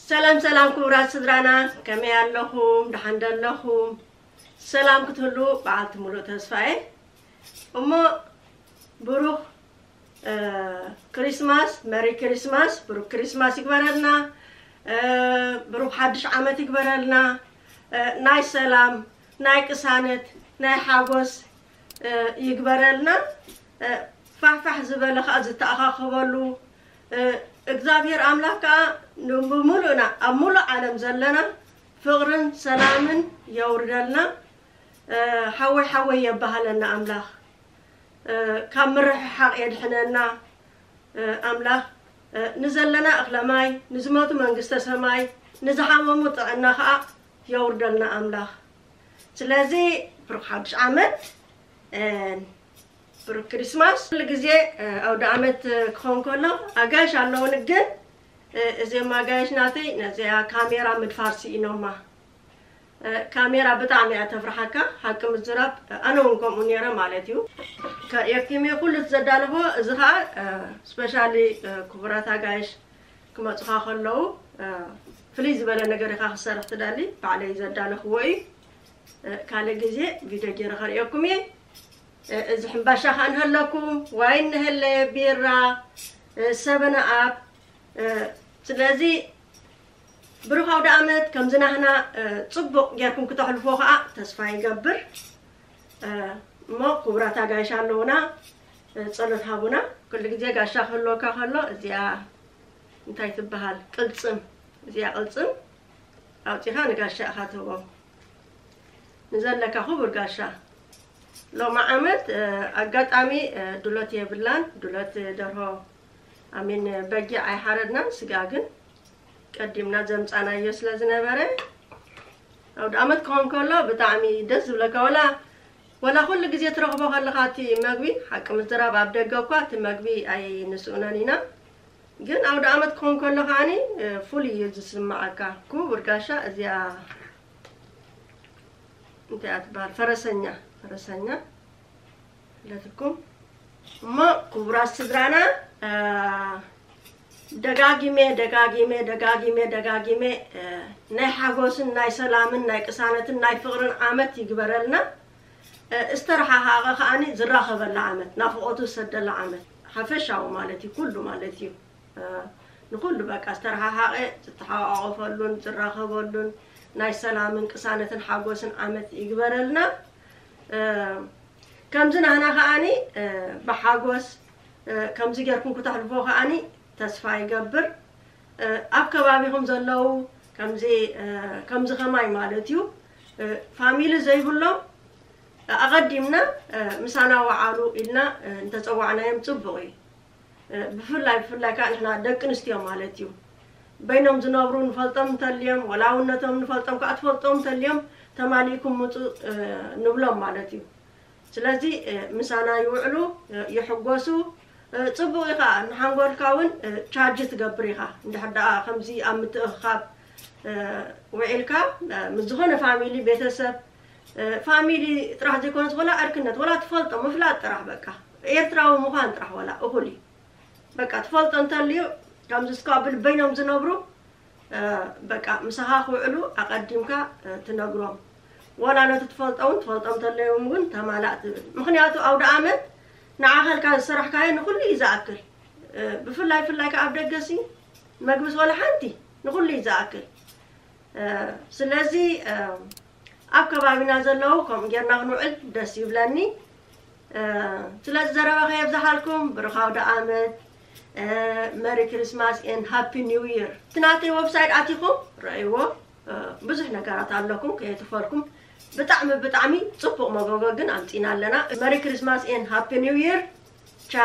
ሰላም ሰላም ክቡራት ስድራና፣ ከመይ ኣለኹም? ደሓን ዶ ኣለኹም? ሰላም ክትህሉ በዓልቲ ሙሉእ ተስፋ እየ። እሞ ብሩኽ እ፣ ክሪስማስ፣ መሪ ክሪስማስ፣ ብሩኽ ክሪስማስ ይግበረልና። እ፣ ብሩኽ ሓድሽ ዓመት ይግበረልና። እ፣ ናይ ሰላም፣ ናይ ቅሳነት፣ ናይ ሓጎስ እ፣ ይግበረልና። እ፣ ፋሕፋሕ ዝበለ ኸኣ ዝተኣኻኸበሉ እ፣ እግዚኣብሔር ኣምላኽ ከኣ ብሙሉእና ኣብ ሙሉእ ዓለም ዘለና ፍቕርን ሰላምን የውርደልና። እ፣ ሓወይ ሓወይ የባሃለና ኣምላኽ። እ፣ ካብ ምርሕሓቕ የድሕነና። እ፣ ኣምላኽ እ፣ ንዘለና እኽለ ማይ፣ ንዝመቱ መንግስተ ሰማይ፣ ንዝሓመሙ ጥዕና ኸኣ የውርደልና ኣምላኽ። ስለዚ ብሩኽ ሓድሽ ዓመት እ፣ ብሩኽ ክሪስማስ። ኩሉ ግዜ እ፣ ኣውደ ዓመት እ፣ ክኸውን ከሎ ኣጋይሽ ኣለውን፣ ግን እ፣ እዚኦም ኣጋይሽ ናተይ ነዚኣ ካሜራ ምድፋር ስኢኖማ። እ፣ ካሜራ ብጣዕሚ እያ ተፍርሓካ፣ ሓቂ ምዝራብ፣ እ፣ ኣነ እውን ከምኡ ነይረ ማለት እዩ። ከርእየኩም እየ ኩሉ እቲ ዘዳለኽዎ። እዚ ኸኣ እ፣ ስፔሻሊ እ፣ ክቡራት ኣጋይሽ ክመጹኻ ከለዉ እ፣ ፍልይ ዝበለ ነገር ኢኻ ክሰርሕ ትደሊ፣ ባዕለይ ዘዳለኽዎ እዩ። እ፣ ካልእ ግዜ ቪድዮ ገይረ ከርእየኩም እየ። እ፣ እዚ ሕምባሻ ኸኣ እንሀለኩም፣ ዋይን እንሀለ፣ ቢራ፣ እ፣ ሰበን ኣፕ። እ፣ ስለዚ ብሩኽ ኣውደ ዓመት፣ ከምዚ ናህና እ፣ ጽቡቕ ጌርኩም ክተሕልፎ ኸኣ ተስፋ ይገብር። እ፣ እሞ ክቡራት ኣጋይሽ ኣለዉና፣ እ፣ ጸሎት ሃቡና። ኩሉ ግዜ ጋሻ ክህልወካ ከሎ እዚኣ እንታይ ትበሃል? ቅልጽም። እዚኣ ቅልጽም ኣውጺኻ ንጋሻ ኢኻ ትህቦ። ንዘለካ ክቡር ጋሻ። ሎሚ ዓመት እ፣ ኣጋጣሚ እ፣ ዱለት የብላን፣ ዱለት ደርሆ ኣሚን በጊዕ ኣይሓረድናን፣ ስጋ ግን ቀዲምና ዘምጻናዮ ስለ ዝነበረ ኣውደ ዓመት ክኸውን ከሎ ብጣዕሚ ደስ ዝብለካ። ወላ ወላ ኩሉ ግዜ ትረኽቦ ከለኻ እቲ መግቢ፣ ሓቂ ምዝራብ ኣብ ደገ እኳ እቲ መግቢ ኣይንስእኖን ኢና፣ ግን ኣውደ ዓመት ክኸውን ከሎ ከዓኒ እ፣ ፍሉይ እዩ ዝስምዓካ። ክቡር ጋሻ፣ እዚኣ እንታይ እያ ትበሃል? ፈረሰኛ፣ ፈረሰኛ ኣለትኩም። እሞ ክቡራት ስድራና እ፣ ደጋጊመ ደጋጊመ ደጋጊመ ደጋጊመ እ፣ ናይ ሓጎስን ናይ ሰላምን ናይ ቅሳነትን ናይ ፍቕርን ዓመት ይግበረልና። እ፣ ዝተረሓሓቐ ከዓኒ ዝራኸበላ ዓመት፣ ናፍቖቱ ዝሰደላ ዓመት ሓፈሻዊ ማለት እዩ፣ ኩሉ ማለት እዩ። እ፣ ንኹሉ በቃ ዝተረሓሓቐ ዝተሓቋቆፈሉን ዝራኸበሉን ናይ ሰላምን ቅሳነትን ሓጎስን ዓመት ይግበረልና። እ፣ ከምዚ ናህና ከዓኒ እ፣ ብሓጎስ እ፣ ከምዚ ጌርኩም ክተሕልፎ ከዓኒ ተስፋ ይገብር። እ፣ ኣብ ከባቢኹም ዘለዉ ከምዚ እ፣ ከምዚ ኸማይ ማለት እዩ እ፣ ፋሚሊ ዘይብሎም ኣቐዲምና እ፣ ምሳና ወዓሉ ኢልና እ፣ እንተጸዋዕናዮም ጽቡቕ እዩ። እ፣ ብፍላይ ብፍላይ ከዓ ንሕና ደቂ ኣንስትዮ ማለት እዩ በይኖም ዝነብሩ ንፈልጦም እንተልዮም ወላ እውን ነቶም ንፈልጦም ከዓ ትፈልጦም እንተልዮም ተማሊእኩም ምፁ እ፣ ንብሎም ማለት እዩ። ስለዚ እ፣ ምሳና ይውዕሉ እ፣ ይሕጎሱ እ፣ ፅቡቅ እዩ ከዓ ንሓንጎልካ እውን እ፣ ቻርጅ ትገብር ኢኻ። እንድሕር ደኣ ከምዚ ኣብ ምትእኽኻብ እ፣ ውዒልካ እ፣ ምስ ዝኾነ ፋሚሊ ቤተሰብ እ፣ ፋሚሊ ጥራሕ ዘይኮነስ ወላ ዕርክነት ወላ ትፈልጦ ምፍላጥ ጥራሕ በቃ ኤርትራዊ ምዃን ጥራሕ ወላ እኹል እዩ። በቃ ትፈልጦ እንተልዩ ከምዚ እስካ ብልበይኖም ዝነብሩ እ፣ በቃ ምሳኻ ክውዕሉ ኣቐዲምካ እ፣ ትነግሮም። ወላ ነቲ ትፈልጦ እውን ትፈልጦ እንተለዮም እውን ተማላእ ትብል። ምክንያቱ ኣውደ ኣመት ንዓኸልካ ዝሰራሕካዮ ንኩሉ እዩ ዝኣክል። እ፣ ብፍላይ ፍላይ ከዓ ኣብ ደገሲ መግብስ ወላ ሓንቲ ንኩሉ እዩ ዝኣክል። እ፣ ስለዚ እ፣ ኣብ ከባቢና ዘለዉ ከምኡ ጌርና ክንውዕል ደስ ይብለኒ። እ፣ ስለዚ ዘረባ ከየብዝሓልኩም ብሩኽ ኣውደ ኣመት፣ እ፣ መሪ ክሪስማስ ኤንድ ሃፒ ኒው ይር። እቲ ናተይ ወብሳይት ኣቲኹም ረእይዎ። እ፣ ብዙሕ ነገራት ኣለኩም ከየትፈልኩም። ብጣዕሚ ብጣዕሚ ጽቡቕ መጎጎ ግን ኣምጺና ኣለና። መሪ ክሪስማስ ኤንድ ሃፒ ኒው ይር። ቻ